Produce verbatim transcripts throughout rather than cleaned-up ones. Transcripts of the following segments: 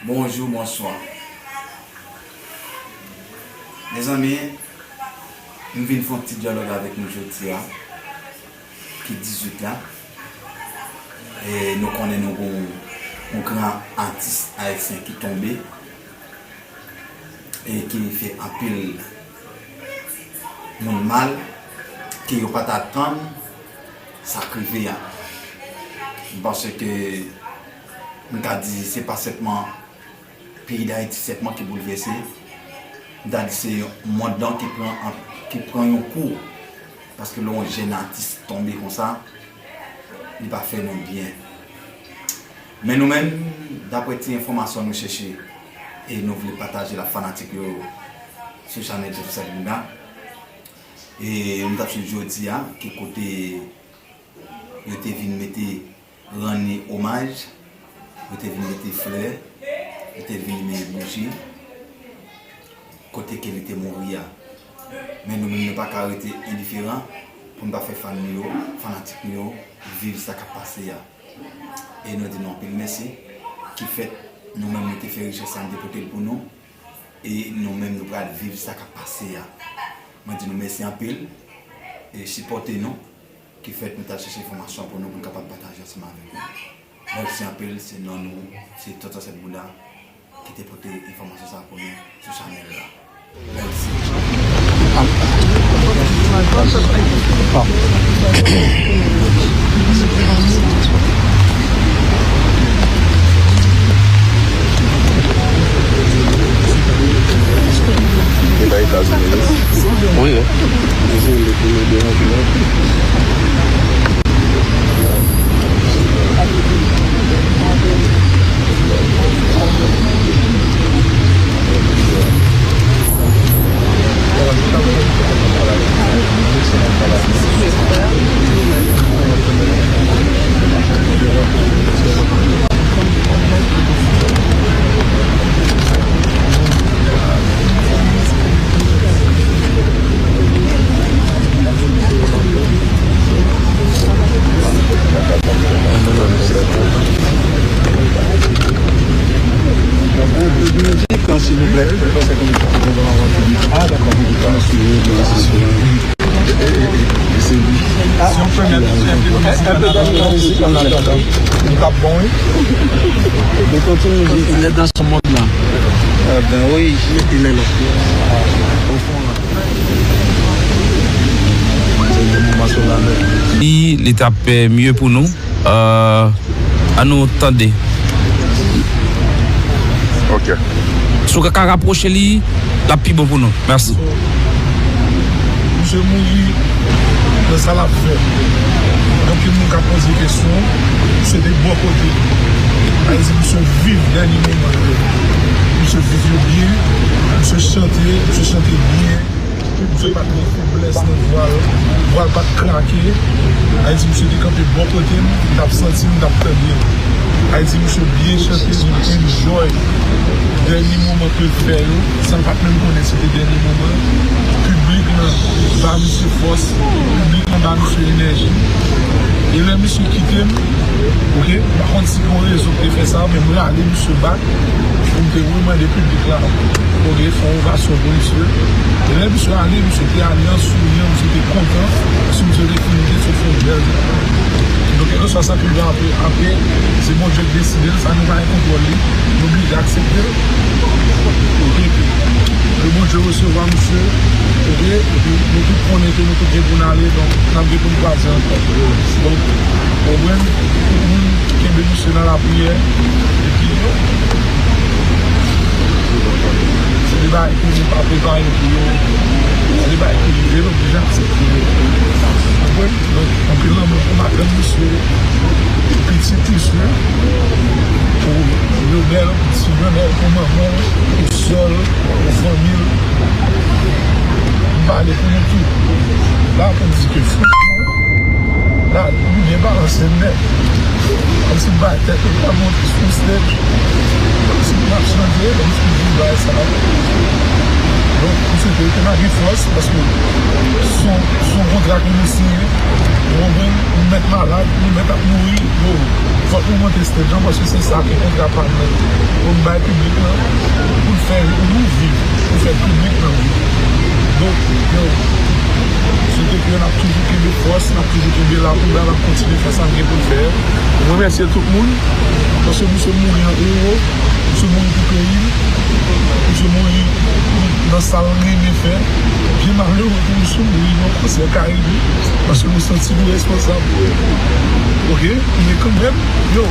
Bonjou, bonswa. Mezanmi, m vin fè yon ti dyalòg avèk nou jodi a, ki dizuit la. E nou konnen nou gon yon gran atis ayisyen ki tonbe e ki fè anpil moun mal, ke yo pa t atann sa k rive a. Paske m ka di se pa sèlman peyi Dayiti sèlman ki boulvèse. M ta di se mond lan ki pran, ki pran yon kou. Paske lè yon jèn atis tonbe konsa, li pa fè nou byen. Men nou menm, daprè ti enfòmasyon nou chèche, e nou vle pataje l ak fanatik yo sou chanèl Toto Sèt Bouda. E nou t ap swiv jodi a, ki kote yo te vin mete, rann li omaj, yo te vin mete flè, yo te vin limen bouji, kote ke li te mouri a. Men nou menm, nou pa ka rete endiferan pou n pa fè fan nou yo, fanatik nou yo, viv sa k ap pase a. E nou di nou anpil mèsi, ki fèt nou menm nou te fè richès sa, nou te pote l pou nou, e nou menm nou pral viv sa k ap pase a. Mwen di nou mèsi anpil, e sipòte nou, ki fèt nou t al chèche enfòmasyon pou nou, pou n kapab pataje ansanm avèk nou. Mèsi anpil, se non nou, se Tonton Sèt Bouda ki te pote enfòmasyon sa a pou nou sou chanèl la. Mèsi. Li pa Etazini, wi. Wi, wi. Dezole pou nou deranje w. Kan, silvouplè. Ah, dakò. Mesye, mesye. Li p ap bon, wi. Li kontinye viv nan son mond la. Ebyen, wi. Li mete men nan. Li, li t ap, eh, mye pou nou. Euh, ann nou tande. Ok. Si w ka rapwoche li, l ap pi bon pou nou. Mèsi. Misye mouri nan sa l ap fè. Anpil moun ka poze kesyon, misye te bò kote. Sa vle di misye viv dènye moman yo. Misye viv yo byen, misye chante, misye chante byen. Misye pa t gen feblès nan vwa l, vwa l pa t krake. Sa vle di misye te kanpe bò kote m, m t ap santi l, m t ap tande l. Sa vle di misye byen chante, li enjoy dènye moman ke l fè yo, san l pa t menm konnen si se te dènye moman. Piblik lan ba misye fòs, piblik lan ba misye enèji. E lè misye kite m, oke, m pa konn si gen yon rezon ki te fè sa, men m rale misye bak pou m te remande piblik la, oke, fè yon ovasyon pou misye. E lè misye ale, misye te ale an souriyan, misye te kontan, paske misye te fin gete, misye fè yon bèl travay. Donk, kèlkeswa sa ki rive apre, apre, se Bondye k deside l, sa nou pa gen kontwòl li, nou oblije aksepte l. Oke, ke Bondye resevwa misye, oke, epi nou tout konnen ke nou tout gen pou n ale, donk, n ap gen pou n kwaze ankò. Donk, konprann, tout moun kenbe misye nan lapriyè, epi se de bagay ke nou pa prepare pou yo, se de bagay ki rive, nou oblije aksepte yo. Konprann? Donk, anpil lanmou pou madanm misye, pitit misye, pou Yonèl, ti Yonèl, pou manman l, pou sè l, pou fanmi l. M pale pou nou tout. La, pou m di ke franchman, la, nou byen balanse nèt. Kòmsi m bay tèt mwen pral monte sou stèj. Kòmsi m ap chante, kòmsi m viv bagay sa. Donk, misye Yo te mare fòs, paske se yon, se yon kontra ke nou siyen. Ou konprann? Nou mèt malad, nou mèt ap mouri. Yo, fòk nou monte stage lan, paske se sa ke kontra pa nou. Pou n bay piblik lan, pou n fè nou viv, pou fè piblik lan viv. Donk, yo, se te ke n ap toujou kenbe fòs, n ap toujou kenbe la pou n ap kontinye fè sa n gen pou n fè. Mwen remèsye tout moun, paske misye mouri an ewo, misye mouri pou peyi l, misye mouri nan sa l renmen fè. Byen malere pou misye mouri nan konsè Karibe, paske nou santi nou responsab. Oke, men kanmenm, yo.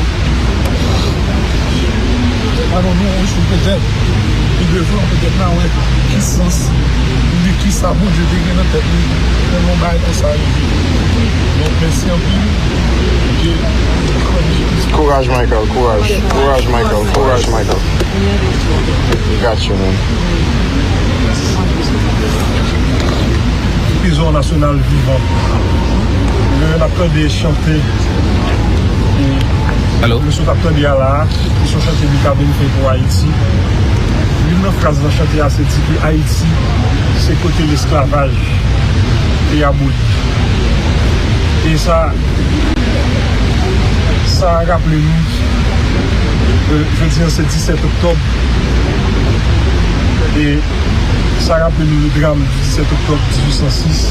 Alò, nou, yon jou petèt, pi devan, petèt, n a wè ki sans, oubyen ki sa Bondye te gen nan tèt li pou yon bagay konsa rive. Donk, mèsi anpil. Ke Kouraj, Michael. Kouraj. Kouraj, Michael. Kouraj, Michael. Got you, man. Trezò nasyonal vivan. Lè n ap tande chante, e, Alo? Misye t ap tande a la, se yon chante Mikaben fè pou Ayiti. Youn nan fraz nan chante a, se di ke Ayiti, se kote lesklavaj te aboli. E sa, sa raple nou, euh, jodi a se disèt oktòb, e sa raple nou le drame du dix-sept octobre dix-huit cent six.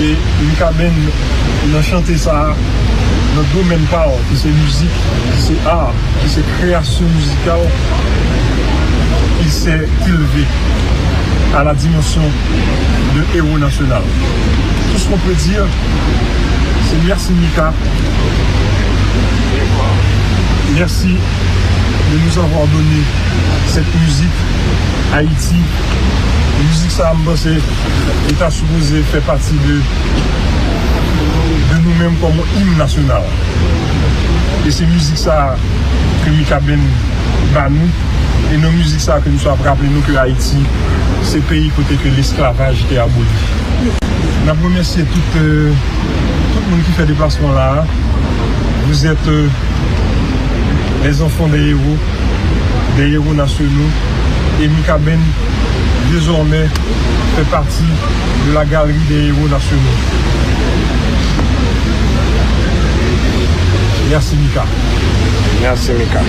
E Mikaben, nan chante sa a, nan domèn pa w, ki se mizik, ki se art, ki se kreyasyon mizikal, il s'est élevé à la dimension de héros national. Tout ce qu'on peut dire, c'est merci Mika. Merci de nous avoir donné cette musique, Haïti. Mizik sa a, m panse, li ta sipoze fè pati de, de nou menm kòm yon im nasyonal. E se mizik sa a ke Mikaben ba nou. E nan mizik sa a ke misye ap raple nou ke Ayiti se peyi kote ke lesklavaj te aboli. N ap remèsye tout, euh, tout moun ki fè deplasman la a. Vous êtes, euh, les enfants des héros, des héros nationaux. Et Mikaben, désormais, fait partie de la galerie des héros nationaux. Merci, Mika. Merci, Mika.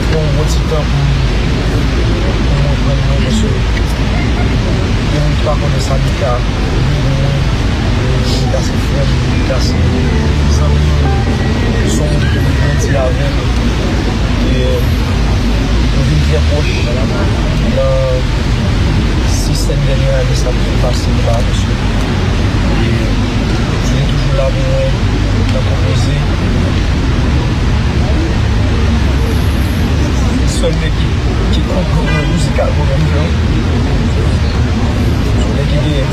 Pran yon bon ti tan pou, pou mwen konprann mwen, paske gen moun ki pa konnen sa Mika, li gen mwen, Mika se frè m, Mika se zanmi m, se yon moun ke m grandi avè l. E, nou vin trè pwòch nan sis, sèt dènye ane sa ki pase la, mesye. E, li toujou la pou mwen nan konpoze. Se yon nèg ki, ki konprann mwen mizikalman menm jan. Se yon nèg ki gen,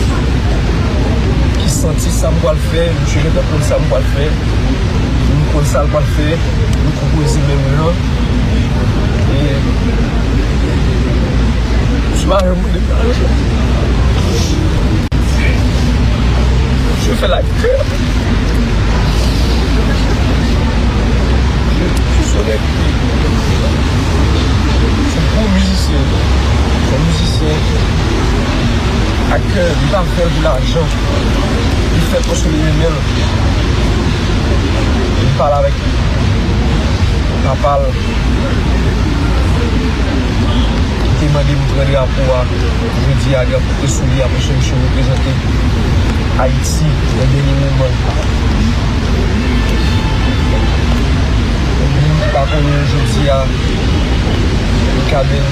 ki santi sa m pral fè, misye gentan konn sa m pral fè. M konn sa l pral fè, nou konpoze menm jan. E, misye pa janm mande m lajan. Misye fè l ak kè. Misye se yon nèg ki, se yon gwo mizisyen. Se yon mizisyen ak kè, li pa fè l pou lajan. Li fè l paske li renmen l. Li pale avèk papa l. Ki te mande m pran drapo a jodi a, drapo ki te sou li a, paske misye reprezante Ayiti nan dènye moman. Moun ki pa konnen jodi a, Mikaben,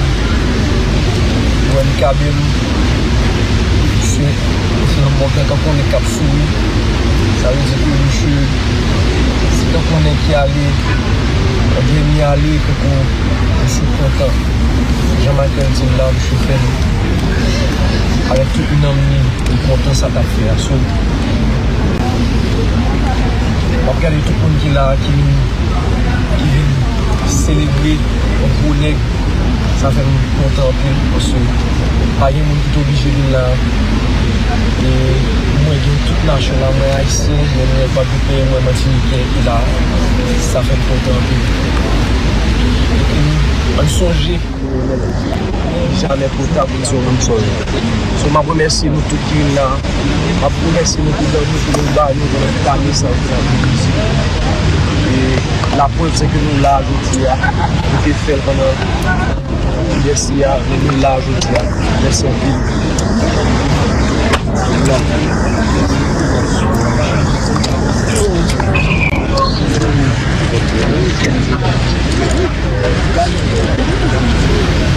ou wè Mikaben, se, se yon mòg nan kanpon nèg k ap souri. Sa vle di ke misye, se kanpon nèg ki ale, dènye ale, kanpon misye kontan. Jan Michael di l la, misye fè l avèk tout nanm li, li kontan sa l t ap fè a. So, w ap gade tout moun ki la, ki vin, ki vin selebre yon gwo nèg, sa fè m kontan anpil, paske pa gen moun ki te oblije vin la, e mwen Nou tout nasyon la, mwen ayisyen, mwen mwen gwadloupeyè, mwen matinitè, epi la, sa fè m kontan anpil. Epi, ann sonje, jamè pota pou di yon moun sòri. So, m ap remèsye nou tout ki vin la. M ap remèsye nou pou dan nou, pou nou ba nou, pou nou pale sa, pou nou. E laprèv, se ke nou la jodi a. Nou te fè l pandan Mèsi a, men nou la jodi a. Mèsi anpil.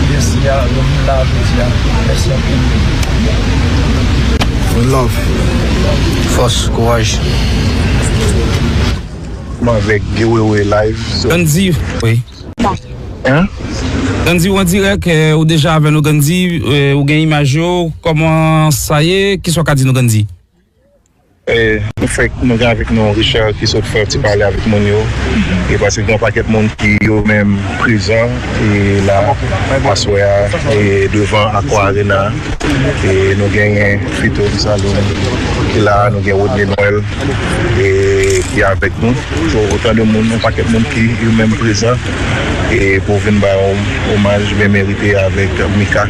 Mèsi a, nou vin la jodi a. Mèsi anpil. Love. Fòs, kouraj. Mwen avèk Guy Wewe live. So. Gandhi, wi. Hein? Gandhi, ou an dirèk, eh, ou deja avè nou, Gandhi, eh, ou gen imaj yo, kòman sa ye, kisa w ka di nou, Gandhi? Eh, nou fèk, nou gen avèk nou Richard ki sot fè yon ti pale avèk moun yo. E paske gen yon pakèt moun ki yo menm prezan, e la, aswè a, e devan Aqua Arena. E nou genyen Fito Salom ki la, nou gen Rodney Noël, e ki avèk nou. So, otan de moun, yon pakèt moun ki yo menm prezan, e pou vin bay yon omaj byen merite avèk Mika.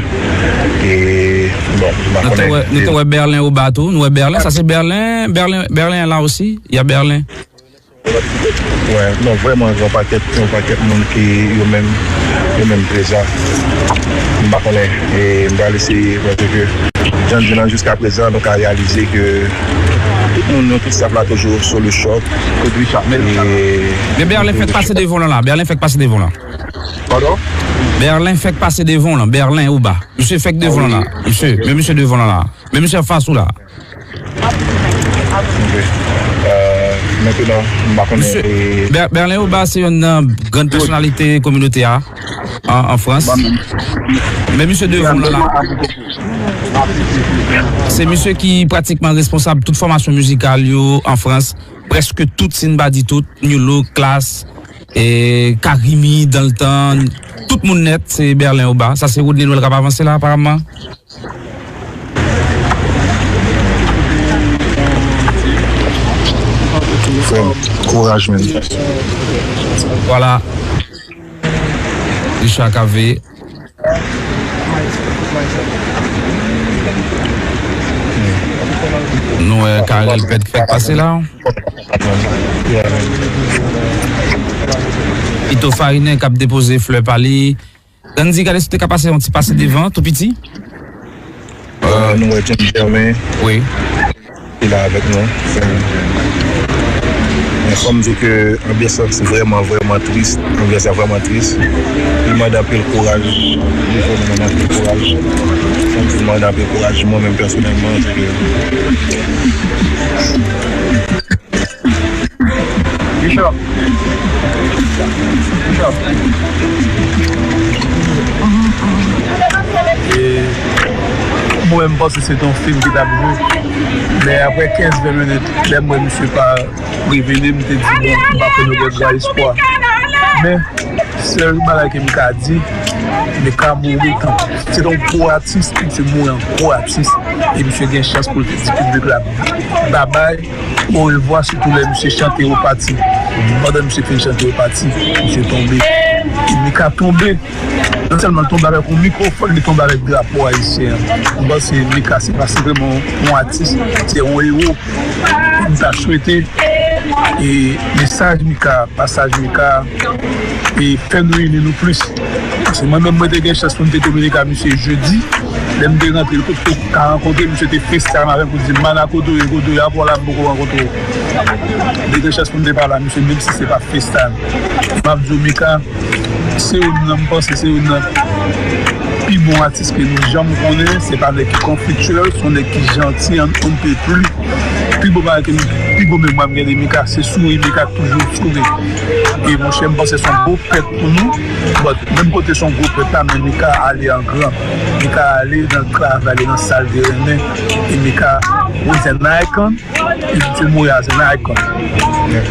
E, bon, m pa konnen. Nou te wè, nou te wè Berlin Oba tou. Nou wè Berlin, sa se Berlin, Berlin, Berlin la osi. Y a Berlin. Wè, non, vrèman, yon pakèt, yon pakèt moun ki yo menm, yo menm prezan. M pa konnen, e m pral eseye, paske jan l di lan jiska prezan, nou ka reyalize ke tout moun, nou tout staff la toujou sou le choc. E men Berlin fèk pase devan w lan la. Berlin fèk pase devan w lan. Pardon? Berlin fèk pase devan w lan. Berlin Oba. Misye fèk devan w lan la. Misye, men misye devan w lan la. Men misye anfas ou la. Ok. Euh, mentnan, m pa konnen. Misye, e Ber-, Berlin Oba se youn nan grann pèsonalite kominote a an, an Frans. Men misye devan w lan la. Se misye ki pratikman responsab tout fòmasyon mizikal yo an Frans. Prèske tout, si n pa di tout, New Look, Klass, e Karimi, Dans le Temps, tout moun nèt, se Berlin Oba. Sa se Rodney Noël k ap avanse la, aparamman. Frè m, kouraj, menn. Vwala. Richard Cavé. Nou wè Carel Pèt fèk pase la. Ito Farinen k ap depoze flè pa li. Dandy, gade si w te ka pase yon ti pase devan, tou piti. Euh, nou wè James Germain. Wi. Ki la avèk nou. Men fò m di ke anbyans lan se vrèman, vrèman tris. Anbyans la vrèman tris. Li mande anpil kouraj. Li vrèman mande anpil kouraj. Fò m di li mande anpil kouraj. Mwen menm pèsonèlman, se ke Richard. Richard. E mwen, m panse se te yon fim ki t ap jwe. Men apre kenz ven minit, lè m wè misye pa revini, m te di, bon, m pa fè nou pèd espwa. Men, sèl bagay ke m ka di, Mika mouri tan. Se te yon gwo atis, misye mouri an gwo atis. E misye gen chans pou l te di piblik la babay. Orevwa, sitou lè misye chante yo pati. Pandan misye fin chante yo pati, misye tonbe. E Mika tonbe. Non sèlman l tonbe avèk yon mikwofòn, li tonbe avèk drapo ayisyen an. M panse Mika se pa senpleman yon atis, se yon ewo. E m ta swete, e mesaj Mika, pasaj Mika, e fè nou ini nou plis. Paske mwen menm, mwen te gen chans pou m te kominike ak misye jedi. Lè m te rantre, l potko ka rankontre, misye te FaceTime avè m pou di m, "Mana, kote w ye, kote w ye, apre w la, m poko rankontre w." M te gen chans pou m te pale ak misye, menm si se pa FaceTime. M ap di w, Mika, se youn nan, m panse se youn nan pi bon atis ke nou janm konnen. Se pa nèg ki konfliktyèl, se yon nèg ki janti, on, on ne peut plus. Pi bon bagay ke m, pi bon memwa m gen de Mika, se souri. Mika toujou souri. E monchè, m panse se yon gwo pèt pou nou. But, menm kote se yon gwo pèt la, men Mika ale an gran. Mika ale nan travay li, nan sa l te renmen. E Mika was an icon. Li te mouri as an icon.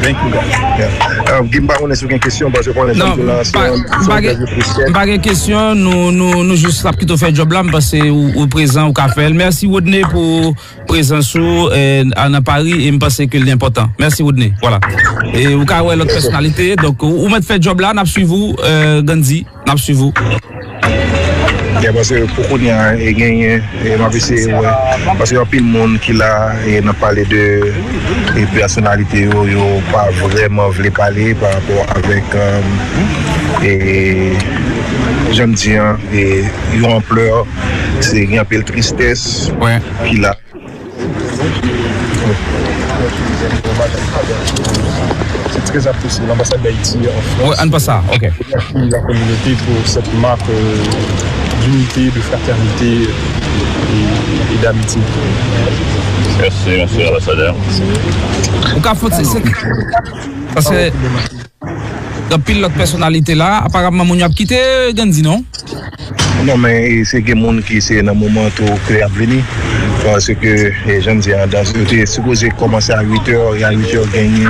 Thank you, guys. Yeah. Um, Guy, m pa konnen si w gen kesyon, paske w konnen Non, janm di w la, se pa, yon, se pa yon gen, entèvyou fristèl. M pa gen kesyon, nou, nou, nou jis ap kite w fè djòb la, m panse ou, ou prezan, ou ka fè l. Mèsi, Rodney, pou prezans ou, eh, a nan Paris, e m panse ke li enpòtan. Mèsi, Rodney. Vwala. E ou ka wè lòt pèsonalite, donk, ou, ou mèt fè djòb la, n ap swiv ou, eh, Gandhi, n ap swiv ou. Yeah, paske pou kounye a, e genyen, e m ap eseye wè, paske anpil moun ki la, e n ap pale de, e pèsonalite yo, yo pa vrèman vle pale pa rapò avèk, um, e, jan m di an, e yon anplè, se gen anpil tristès Wè. ki la. C'est très apprécié, l'ambassade d'Haïti en Wè, France. Ann pa sa, ok. Merci la communauté pour cette marque, euh, d'unité, de fraternité et, et d'amitié. Merci, merci, ambassadeur. Ou ka fè ti, se, paske gen anpil lòt pèsonalite la, aparamman moun yo ap kite Gandhi, non? Non, men, e, se gen moun ki se nan moman tou ke y ap vini. Paske, e, jan m di a, dans, yo te sipoze kòmanse a uit è, e a uit è genyen,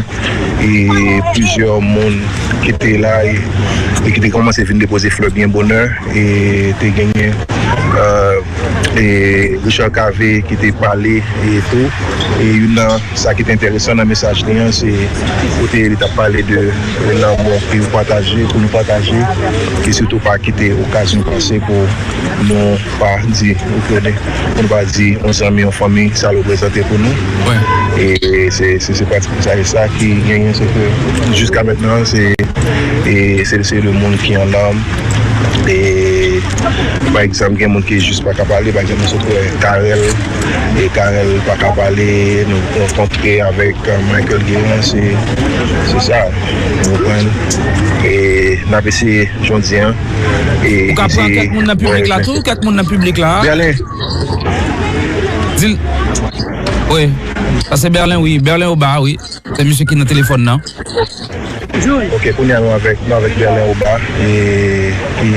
e, plizyè moun ki te la, e, e ki te kòmanse vin depoze flè byen bonè, e te genyen, euh, e, Richard Cavé ki te pale, e tou, e youn nan sa ki te enteresan nan mesaj li an, se kote li t ap pale de lanmou ke yo pataje, pou nou pataje, e sitou pa kite okazyon pase pou nou pa di, ou konnen, pou nou pa di yon zanmi, yon fanmi, sa l reprezante pou nou. Wè. E se, se, se pratikman sa, e sa ki genyen, se ke jiska mentnan, se, e se, se le moun ki an larm. E, pa egzanp, gen moun ki jis pa ka pale, pa egzanp, nou sot wè Carel, e Carel pa ka pale, nou rankontre avèk, euh, Michael Guérin, se, se sa, ou konprann? E n ap eseye, jodi an, e Ou ka pran eseye kèk moun nan piblik la tou, kèk moun nan piblik la. Berlin. Di l, wi, sa se Berlin, wi, Berlin Oba, wi. Se misye ki nan telefòn nan. Ok, kounye a nou avèk, nou avèk Berlin Oba, e, ki,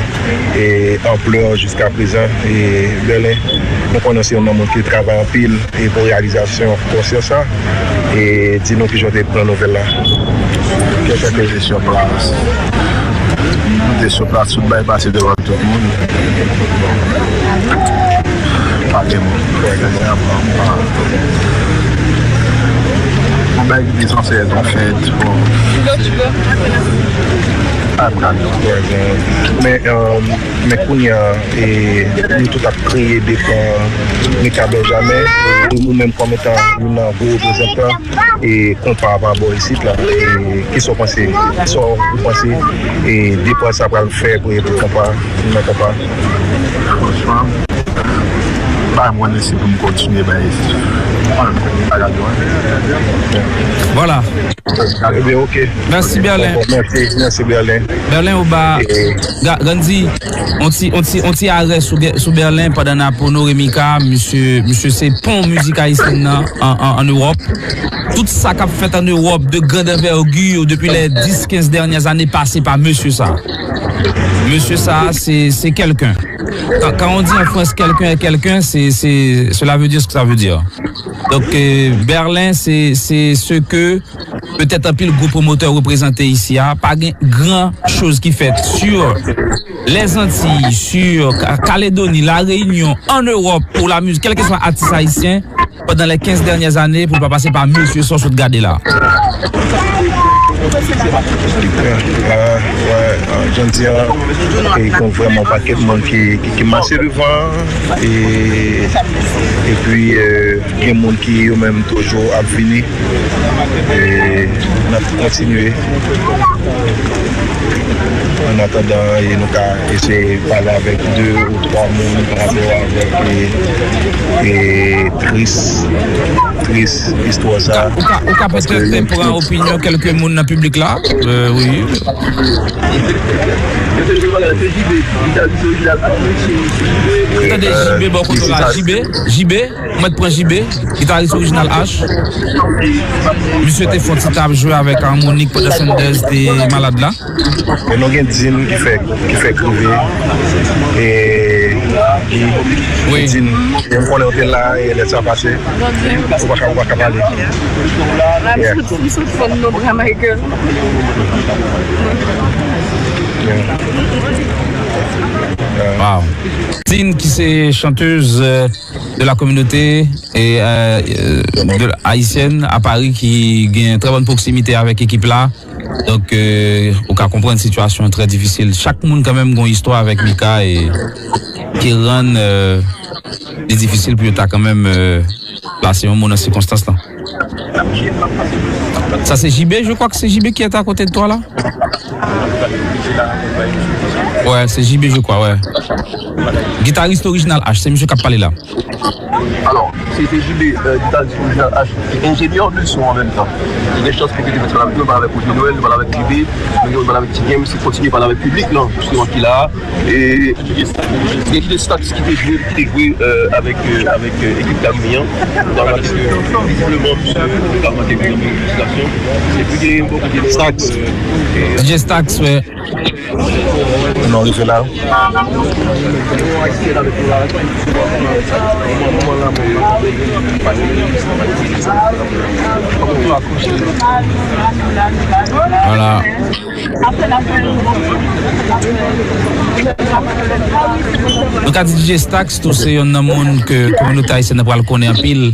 e, anplè jiska prezan, e, Berlin, nou konnen se yon moun ki travay anpil, e, pou reyalizasyon konsè sa, e, di nou kijan w te pran nouvèl la. Kèk kèk sou plas. Nou te sou plas, tout bagay pase devan tout moun. Pa gen moun. Yon bagay ki te sanse èt yon fèt, bon. Pa pral. Men, euh, men kounye a, e, nou tout ap kriye devan Mika Benjamin, e, ou menm kòm etan youn nan gwo reprezantan, e, konpa pa bò isit la, e, kisa w panse, kisa w panse, e, de pwa sa pral fè pou, pou konpa, nan konpa? Franchman, pa mwen si pou m kontinye bay bagay yo, hein. Vwala. Ebyen, ok. Mèsi, Berlin. Bon, mèsi, mèsi, Berlin. Berlin Oba, Ga- Gandhi, on ti, on ti, on ti arè sou, Ge- sou Berlin pandan n ap onore Mika, misye, misye se pon mizik ayisyen nan an, an, an Ewòp. Tout sa k ap fèt an Ewòp de grande envergure depuis les dix quinze dernières années passé par monsieur sa. Monsieur sa, c'est, c'est quelqu'un. Quand, quand on dit en France quelqu'un est quelqu'un, c'est, c'est, cela veut dire ce que ça veut dire. Donc, euh, Berlin, c'est, c'est ce que petèt anpil gwo pwomotè reprezante isi a, pa gen gran choz ki fèt sur les Antilles, sur Ka- Calédonie, La Réunion, en Europe, pour la musique, quel que soit artiste haïtien, pendant les quinze dernières années, pou l pa pase pa mesye sa w sot gade la. Jan di a, e kon vrèman pakèt moun ki, ki, ki mache devan, e, epi, e, gen moun ki yo menm toujou ap vini. E n ap kontinye. An atandan, e nou ka eseye pale avèk de ou twa moun pa rapò avèk, e, e, tris tris istwa sa. Ou ka, ou ka, ou ka petèt pran opinyon kèlke moun nan piblik la? Euh, wi. Tande J B bò kote w la, J B, J B, mwen t pran J B, gitaris orijinal H. Misye te fè yon ti tap jwe avèk amwonik pandan Sanders te malad la. Men nou gen Din ki fè, ki fè k rive. E, ki, wi. Din, men m konnen w te la, e lè sa pase, ou pa ka, ou pa ka pale. Yeah. M sot, m sot fè non bra Michael. Yeah. Wow. Din, ki se chanteuse, euh, de la communauté et, euh, euh, de, haïtienne à Paris, ki gen trè bòn pwoksimite avèk ekip la. Donk, euh, ou ka konprann sitiyasyon an trè difisil. Chak moun kanmenm gon istwa avèk Mika e ki rann, euh, li difisil pou yo ta kanmenm, euh, plase yon mo nan sikonstans lan. Sa se J B, je crois que c'est J B qui est à côté de toi là. Ouais, c'est J B, je crois, ouais. Gitaris orijinal H, se misye k ap pale la. Alò, se te J B, euh, gitaris orijinal H, ki enjenyè de son an menm tan. Li gen chans pou kite festival la, nou pale avèk Roger Noël, nou pale avèk J B, nou pale avèk T Games, se kontinye pale avèk piblik lan, jisteman, ki la. E gen D J Stax ki te jwe, ki te jwe, euh, avèk, euh, avèk, euh, ekip Karimi an. Nou pale avèk, euh, vizibleman, misye te ka manke vin nan felisitasyon. Epi gen yon bò kote Stax. D J Stax, wè. Nou rive la. Voilà. Nou ka di D J Stax tou se yonn nan moun ke kominote ayisyèn nan pral konnen anpil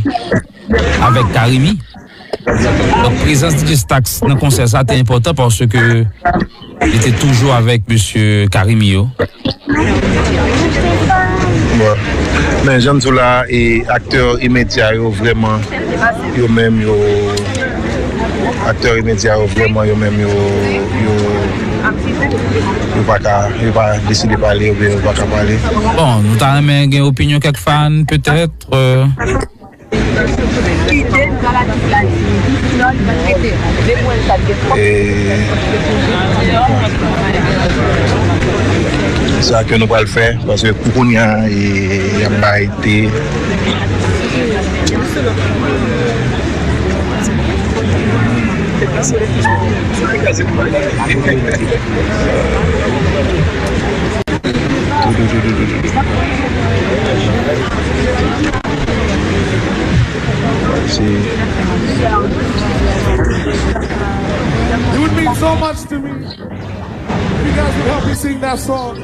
avèk Karimi. Donk, prezans D J Stax nan konsè sa te enpòtan paske li te toujou avèk mesye Karimi yo. Bon. Men jan m di w la, e aktè e medya yo vrèman, yo menm yo, aktè e medya yo vrèman, yo menm yo, yo, yo pa ka, yo pa deside pale oubyen yo pa ka pale. Bon, nou ta renmen gen opinyon kèk fan, petèt, euh, E sa ke nou pral fè, paske pou kounye a, e, y ap bay te. It would mean so much to me if you guys would help me sing that song.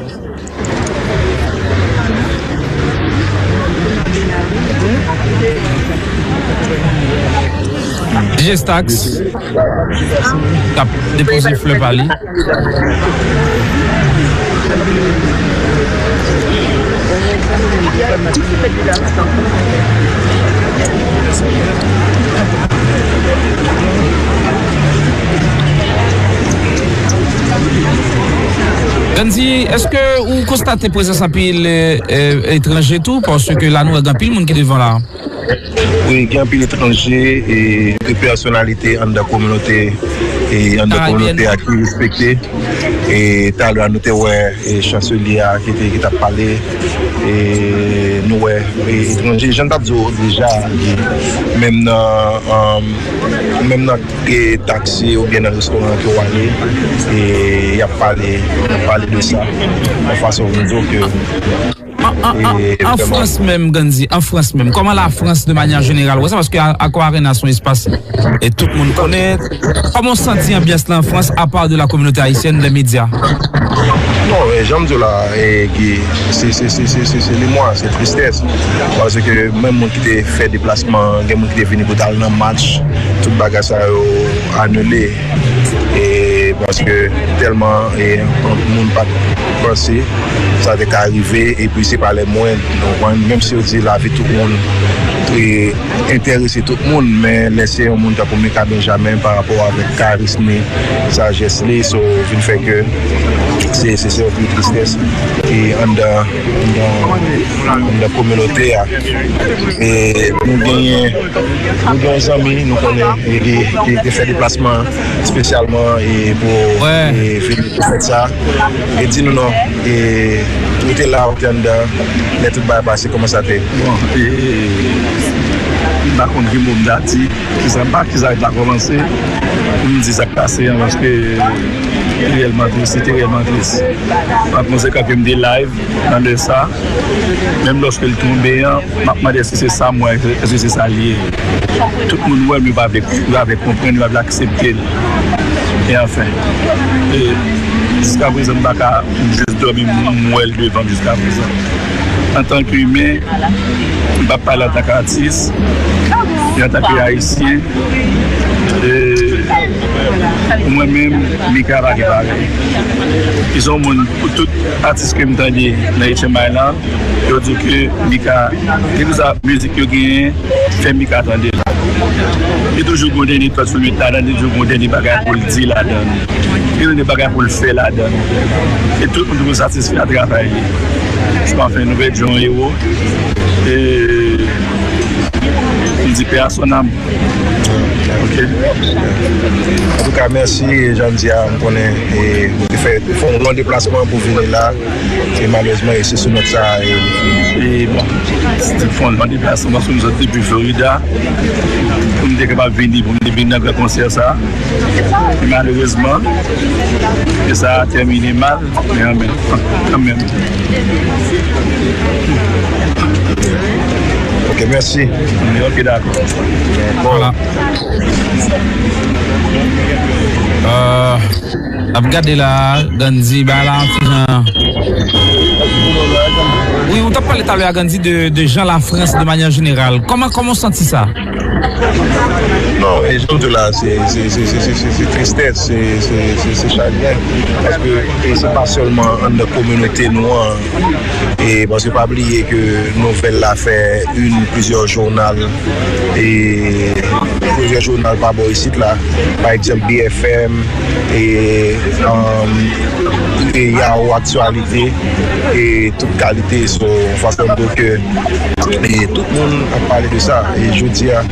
D J Stax k ap depoze flè pa li. Gandy, èske ou konstate prezans anpil, e, e, etranje tou? Paske la nou wè gen anpil moun ki devan la. Wi, gen anpil etranje e de pèsonalite anndan kominote e anndan kominote a ki respekte. E talè a nou te wè e chanselye a ki te, ki t ap pale. E nou wè e etranje, jan m t ap di w deja, menm nan, um, menm nan e taksi oubyen nan restoran ke w ale, e y ap pale, y ap pale de sa. Yon fason pou m di w ke An, an, an, an Frans menm, Gandy, an Frans menm, kòman la Frans de manyè jeneral wè sa? Paske Accor Arena se yon espas e tout moun konnen. Kòman w santi anbyans la an Frans, apa de la kominote ayisyèn, les médias? Non, e, jan m di w la, e, Guy, se, se, se limwa, se tristès. Paske menm moun ki te fè deplasman, gen moun ki te vini pou t al nan match, tout bagay sa yo anile. E paske tèlman, e, moun pa t panse sa te ka rive, epi se pa lè mwen, donk, mwen, menm si yo di lavi tout moun e, enterese tout moun, men lè se yon moun tankou Mika Benjamin pa rapò avèk karis li, sajès li, so vin fè ke se, se, se yon pil tristès ki anndan, anndan, anndan kominote a. E nou genyen, nou gen yon zanmi, nou konnen, e, ki, ki, ki fè deplasman espesyalman, e, pou, e, vini pou fèt sa. E di nou non, e, ou te la, ou te anndan, lè tout bagay pase, kòman sa te? Bon, e, m pa konn ki mo m ta di, kisa m pa, kisa m ta kòmanse pou m di sa k pase an, paske li reyèlman tris, li te reyèlman tris. M ap konsekant ke m te live nan lè sa, menm lòske l tonbe an, m ap mande èske se sa m wè, èske se sa l ye. Tout moun wè l, men yo pa vle, yo pa vle konprann, yo pa vle aksepte l. E anfen, e, jiska prezan, m pa ka, m jis dòmi, m, m wè l devan m jiska prezan. Antanke imen, m p ap pale antanke atis, men antanke ayisyen, e, pou mwen menm, Mika pa gen parèy. Li se yon moun, pou tout atis ke m tande nan H M I la, yo di ke Mika, kelkeswa mizik yo genyen, fè Mika tande l. Li toujou gen yon dènye touch pou l met ladan, li toujou gen yon dènye bagay pou l di ladan. Li gen yon dènye bagay pou l fè ladan. E tout moun toujou satisfè a travay li. Jiska anfen, nou pèdi yon ewo. E m di pè a son âme. Ok. Antouka, mèsi, jan m di a, m konnen, e, ou te fè, fè yon lon deplasman pou vini la. E malerezman, e se sou nòt sa a, e, e bon, se te fè yon lon deplasman, paske m sot depi Florida, pou m te kapab vini, pou m te vin nan gran konsè sa. E malerezman, e sa a tèmine mal, men anmen, kanmenm. Ok, mèsi. Ok, dakò. Bon. Voilà. Euh, n ap gade la, Gandhi, ba la, yon ti jan. Wi, ou t ap pale talè a, Gandhi, de, de jan Lafrans, de manyè jeneral. Kòman, kòman w santi sa? Non, e jan w di la, se, se, se tristès, se, se, se, se chagren. Paske, e se pa sèlman anndan kominote nou an, e paske pa bliye ke nouvèl la fè youn, plizyè jounal, e plizyè jounal pa bò isit la, pa egzanp, B F M, e, um, e Yahoo Actualité, e tout kalite, so, fason m di w ke, e tout moun ap pale de sa, e jodi a,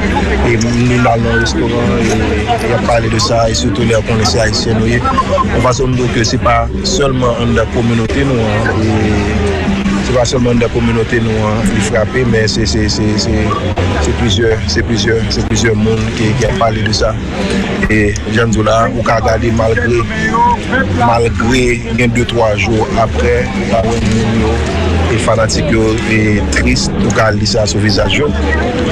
e moun al nan restoran, e y ap pale de sa, e sitou lè yo konnen se ayisyen nou ye. Yon fason m di w ke se pa sèlman anndan kominote nou an, e se pa sèlman anndan kominote nou an li frape, men se, se, se, se, se plizyè, se plizyè, se plizyè moun ki, ki ap pale de sa. E jan m di w la, ou ka gade malgre, malgre gen de twa jou apre, ou ka wè moun yo, e fanatik yo, e tris, ou ka li sa sou vizaj yo.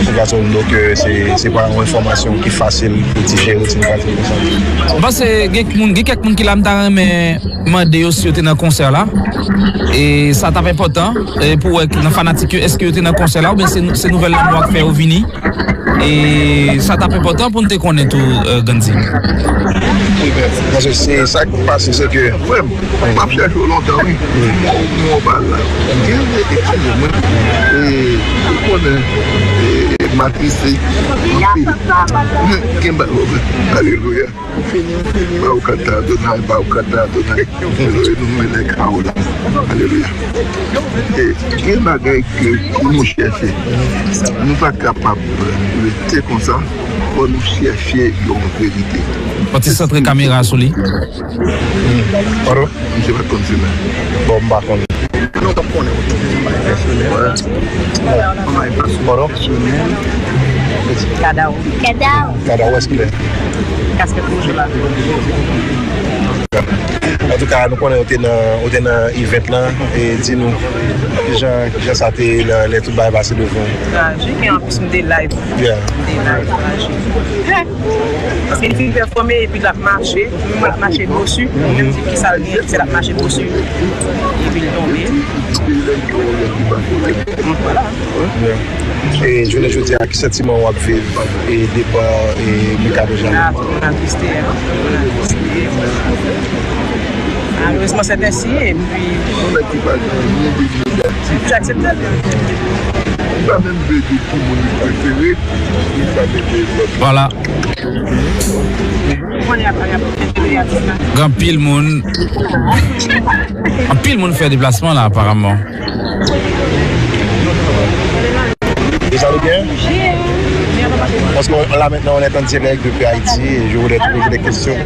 Se fason, donk, e, se, se pa yon enfòmasyon ki fasil pou dijere, se yon bagay konsa. M panse gen moun, gen kèk moun ki la, m ta renmen mande yo si yo te nan konsè la. E sa t ap enpòtan, e pou wè nan fanatik yo, èske yo te nan konsè la, oubyen se, se nouvèl lanmò k fè yo vini. E sa t ap enpòtan pou n te konnen tou, e, Gandhi. Wi, men, paske se sa k pase, se ke. Frè m, m ap chèche w lontan, wi. Wi. M wè w pa la. Gen, eskize mwen. E, ou konnen, e, m atiste anpil. Gen ba-, alelouya. Baruch atah Adonai, Baruch atah Adonai, Eloheinu melech haolam. Alelouya. E, gen bagay ke pou nou chèche, nou pa kapab rete konsa, fò nou chèche yon verite. Fò ti santre kamera sou li. Pardon? Misye pa t konn fimen. Bon, m pa konn. Nou t ap konnen w. Pardon? Kadaw. Kadaw. Kadaw, wè s ki lè? Kaskèt wouj la. Antouka, nou konnen ou te nan, ou te nan event lan, e di nou kijan, kijan sa te ye lè, lè tout bagay pase devan. Trajik, e anplis m te live. Yeah. M te live, trajik. Paske li fin pèfòme epi l ap mache, m wè l ap mache bosu, m menm di kisa l gen, se l ap mache bosu. Epi l tonbe. Vwala. Yeah. E jounen jodi a, ki santiman w ap viv, e depa, e Mika Benjamin? Ah, tout moun atriste, hein. Tout moun atriste. Malerezman, se ensi, epi. Yon nèg ki pa gen anyen de negatif. J aksepte l. Li pa menm vle di ki moun li prefere, li pa menm vle lòt. Vwala. Gen anpil moun, anpil moun fè deplasman la, aparaman. Vous allez bien? Parce que là maintenant on est en direct depuis Haïti et je voulais te poser des questions.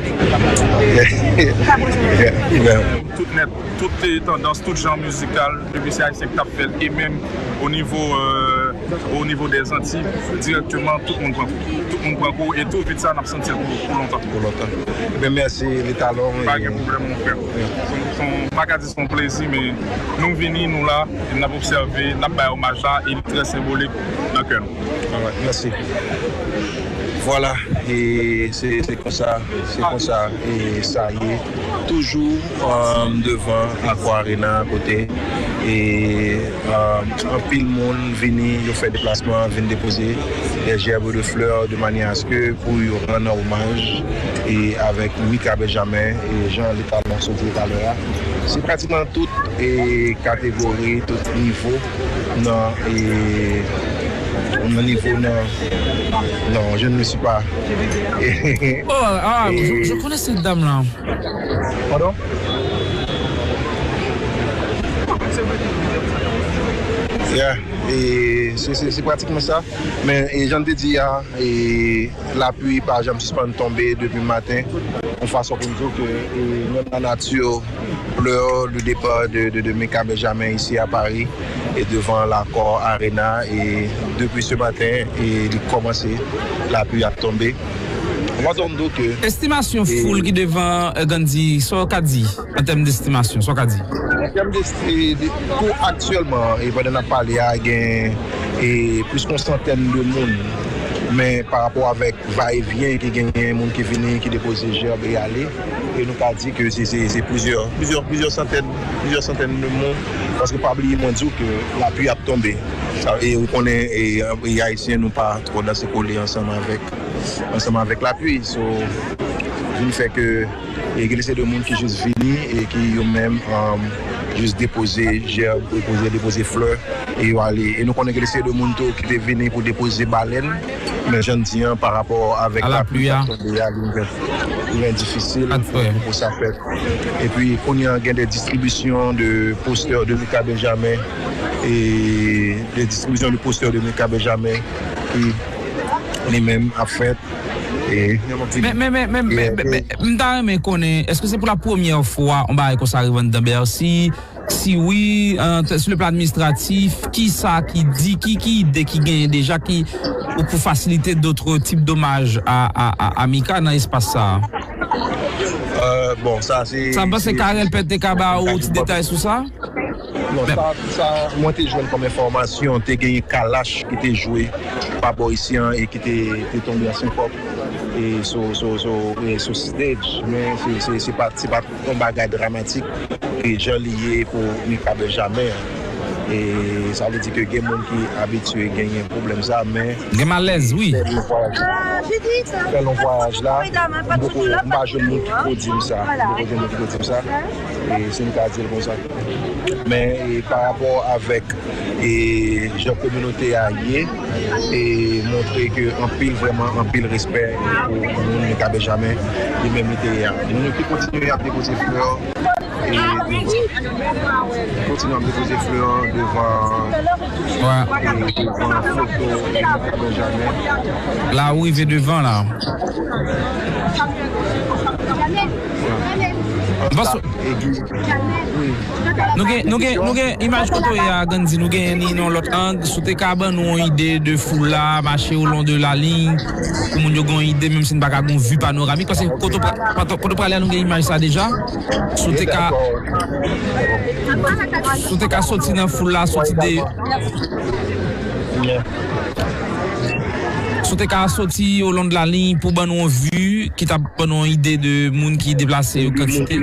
Yeah, yeah. Tout nèt, tout tandans, tout jan mizikal, depi se ayisyen ki t ap fè l, e menm o nivo, euh, o nivo dè Zanti, dirèkteman, tout moun pran kou. Tout moun pran kou, e tou vit sa, n ap santi l pou, pou lontan. Pou lontan. Ebyen, mèsi, Letalon. Pa gen pwoblèm, mon frè. Se yon, se yon, m pa ka di se yon plezi, men nou vini, nou la, e n ap obsève, n ap bay omaj la, e li trè senbolik nan kè nou. Alright, mèsi. Vwala, e se, se konsa, se konsa, e sa ye. Toujou, um, devan Accor Arena kote, e, um, anpil moun vini, yo fè deplasman, vin depoze des gerbes de fleurs de manière à ce que pou yo rann omaj, e avèk Mika Benjamin, e jan Letalon sot di talè a. Se pratikman tout e kategori, tout nivo nan, e, nan nivo nan, non, je ne le suis pas. Oh, ah, e, je, je connais cette dame-là. Pardon? Yeah, e se, se, se pratikman sa. Men, e, jan m te di a, e, lapli pa janm sispann tonbe depi maten. Yon fason pou m di w ke, e, menm lanati pleure le départ de, de, de Mika Benjamin ici à Paris et devant l'Accor Arena. Et depuis ce matin, e li kòmanse, lapli ap tonbe. Mwen di w ke, estimasyon e, foul ki devan, euh, Gandhi, sa w ka di an tèm d'estimasyon, sa w ka di? An tèm de, de, de, pou aktyèlman, e pandan n ap pale a, gen, e, plis ke yon santèn de moun. Men pa rapò avèk va e vyen ki genyen, moun ki vini, ki depoze jèb e ale. E nou ka di ke se, se, se plizyè, plizyè, plizyè santèn, plizyè santèn de moun. Paske pa bliye, mwen di w ke lapli ap tonbe. Sa, e ou konnen, e, e Ayisyen, nou pa twò danse kole ansanm avèk, ansanm avèk lapli. So, vin fè ke, e gen de moun ki jis vini e ki yo menm, um, jis depoze jèb, depoze, depoze flè, e yo ale. E nou konnen gen de moun tou ki te vini pou depoze balèn, men jan n di an, pa rapò avèk lapli k ap tonbe a, li vin, li vin difisil pou, pou sa fèt. Epi kounye a, gen de distribisyon de postè de Mika Benjamin, e de distribisyon de postè de Mika Benjamin ki li menm ap fèt. E, men, men, men, men, men, men, men, m ta renmen konnen, èske se pou la premyè fwa yon bagay konsa rive anndan Bèsi? Si wi, euh, sur le plan administratif, ki sa ki di, ki, ki ide ki genyen deja ki, pou, pou fasilite dòt tip domaj a, a, a, a Mika nan espas sa a? Euh, bon, sa se, sa, m panse Carel pèt te ka ba ou ti detay sou sa. Non, sa, sa, mwen te jwenn kòm enfòmasyon, te genyen kalach ki te jwe pa bò isi an e ki te, te tonbe an senkòp e sou, sou, sou, e sou stage. Men se, se, se pa, se pa yon bagay dramatik, e jan li ye pou Mika Benjamin an. E sa vle di ke gen moun ki abitye genyen pwoblèm sa, men gen malèz, wi. Fè lon vwayaj, fè lon vwayaj la, m poko, m pa jwenn moun ki ko di m sa. M poko jwenn moun ki ko di m sa. E si m ka di l konsa. Men, e, pa rapò avèk, e, jan kominote a ye, e montre ke anpil, vrèman anpil respè pou moun Mika Benjamin, li menm li te ye a. Moun yo ki kontinye ap depoze flè, e, devan, kontinye ap depoze flè devan, e, devan foto Mika Benjamin. La ou rive devan la. Bon, nou gen, nou gen, nou gen imaj kote w ye a, Gandhi, nou gen ni nan lòt ang. Si w te ka ban nou yon ide de foul la, mache o lon de la liy, pou moun yo gen yon ide, menm si n pa ka gen yon vi panoramik, paske kote w pra-, kote w prale a, nou gen imaj sa deja. Si w te ka, si w te ka soti nan foul la, soti de, si w te ka soti o lon de la liy pou ban nou yon vi ki ta ban nou yon ide de moun ki deplase yo, kantite.